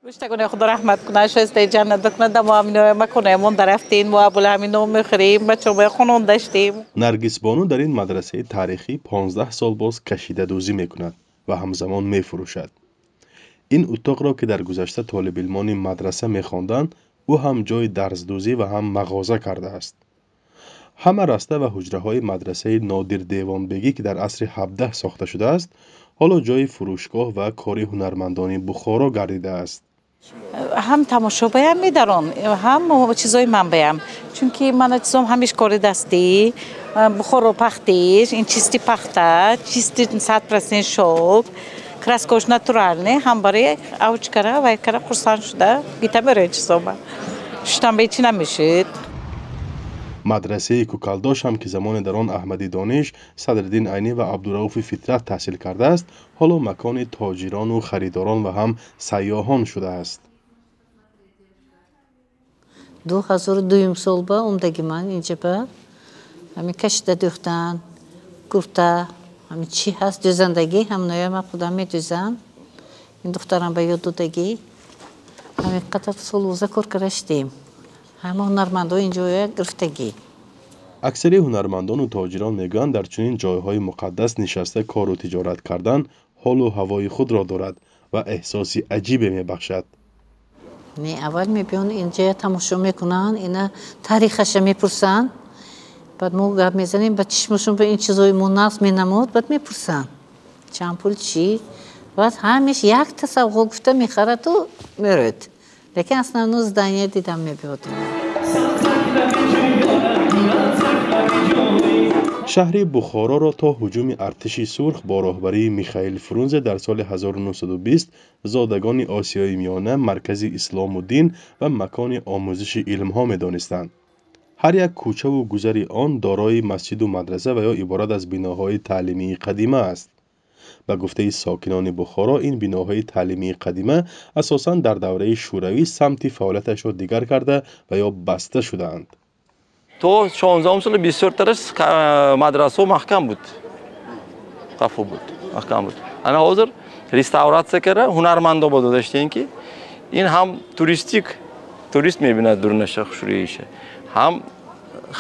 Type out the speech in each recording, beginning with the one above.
Гӯштагоне Худо раҳмат кунад, шоистаи ҷаннат бикунад. Мо ҳамино маконаямон дарафтем, мо абула ҳамино мехӯрем, бачаҳоя хонон даштем. Наргисбону дар ин мадрасаи таърихӣ 15 сол боз кашидадӯзӣ мекунад ва ҳамзамон мефурӯшад. Ин утоқро, ки дар гузашта толибилмони мадраса мехонданд, ӯ ҳам ҷойи дарсдӯзӣ ва ҳам мағоза кардааст. Ҳама раста ва ҳуҷраҳои мадрасаи Нодир Девонбегӣ, ки дар асри 17 сохта шудааст, ҳоло ҷойи фурӯшгоҳ ва кори ҳунармандони Бухоро гардидааст. Ҳам тамошобаям медарон, ҳам чизои манбаям, чунки мана чизом ҳамеш кори дастӣ, Бухоро пахтиш, ин чисти пахта, чисти 100% шов, краскош натуральный, ҳам барои авҷкара вайкара хурсанд шуда гита мерои чизома. Шуштан бе чӣ намешид. Мадрасаи Кӯкалдош ҳам, ки замоне дар он Аҳмади Дониш, Садриддин Айнӣ ва Абдурауфи Фитрат таҳсил кардааст, ҳоло макони тоҷирону харидорон ва ҳам сайёҳон шудааст. 2002 сол ба омдаги ман инҷа ба ҳамин кашида дӯхтан, курта, ҳамин чӣ ҳаст дӯзандагӣ, ҳамноя ман худам медӯзам. Ин духтарам ба ёд додагӣ. Ҳамин қадар сол ӯза кор карда шудем. Ҳама ҳунармандо инҷоя гирифтагӣ. Аксари ҳунармандону тоҷирон мегӯянд, дар чунин ҷойҳои муқаддас нишаста кору тиҷорат кардан ҳолу ҳавои худро дорад ва эҳсоси аҷибе мебахшад. Не, аввал мебиён инҷоя тамошо мекунанд, ина таърихаша мепурсанд, баъд мо гап мезанем, ба чишмашон ба ин чизои мо нағз менамуд, баъд мепурсанд чанд пул чӣ, баъд ҳамеш якта савғо гуфта мехараду мерояд. Лекин основно здание дидам мебиёд. Шаҳри Бухороро то ҳуҷуми артиши сурх бо роҳбарии Михаил Фрунзе дар соли 1920 зодагони Осиёи Миёна маркази ислому дин ва макони омӯзиши илмҳо медонистанд. Ҳар як кӯчаву гузари он дорои масҷиду мадраса ва ё иборат аз биноҳои таълимии қадима аст. Ба гуфтаи сокинони Бухоро, ин биноҳои таълимии қадима асосан дар давраи шӯравӣ самти фаъолияташро дигар карда ва ё баста шудаанд. То 16 соли бисёртараш мадрасаҳо маҳкам буд, қафо буд, маҳкам буд. Ана ҳозир реставратсия карда ҳунармандо ба додаштем, ки ин ҳам туристик, турист мебинад дурунаша, хушрӯиша, ҳам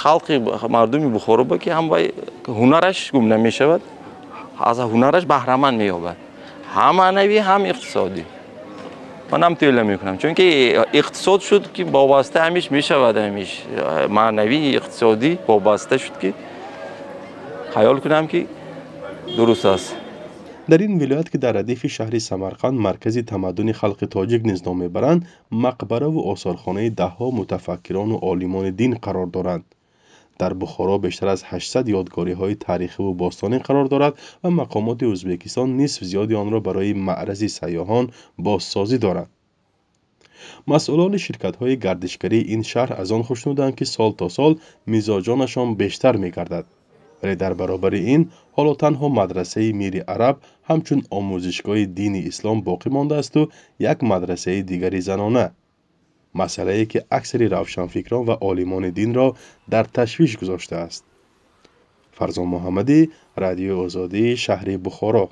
халқи мардуми Бухоро ба ки ҳам вай ҳунараш гум намешавад, аз ҳунараш баҳраманд меёбад, ҳам маънавӣ, ҳам иқтисодӣ. Ман ҳам тӯла мекунам, чунки иқтисод шуд ки вобаста ҳамиш мешавад, ҳамиш маънавӣ иқтисодӣ вобаста шуд, ки хаёл кунам ки дуруст аст. Дар ин вилоят, ки дар радифи шаҳри Самарқанд маркази тамаддуни халқи тоҷик низ ном мебаранд, мақбараву осорхонаи даҳҳо мутафаккирону олимони дин қарор доранд. Дар Бухоро бештар аз 800 ёдгориҳои таърихиву бостонӣ қарор дорад ва мақомоти Ӯзбекистон нисф зиёди онро барои маърази сайёҳон бозсозӣ доранд. Масъулони ширкатҳои гардишгарии ин шаҳр аз он хушнуданд, ки сол то сол мизоҷонашон бештар мегардад. Вале дар баробари ин ҳоло танҳо мадрасаи Мири Араб ҳамчун омӯзишгоҳи дини ислом боқӣ мондаасту як мадрасаи дигари занона. Масъалае, ки аксари равшанфикрон ва олимони динро дар ташвиш гузоштааст. Фарзон Муҳаммадӣ, Радиои Озодӣ, шаҳри Бухоро.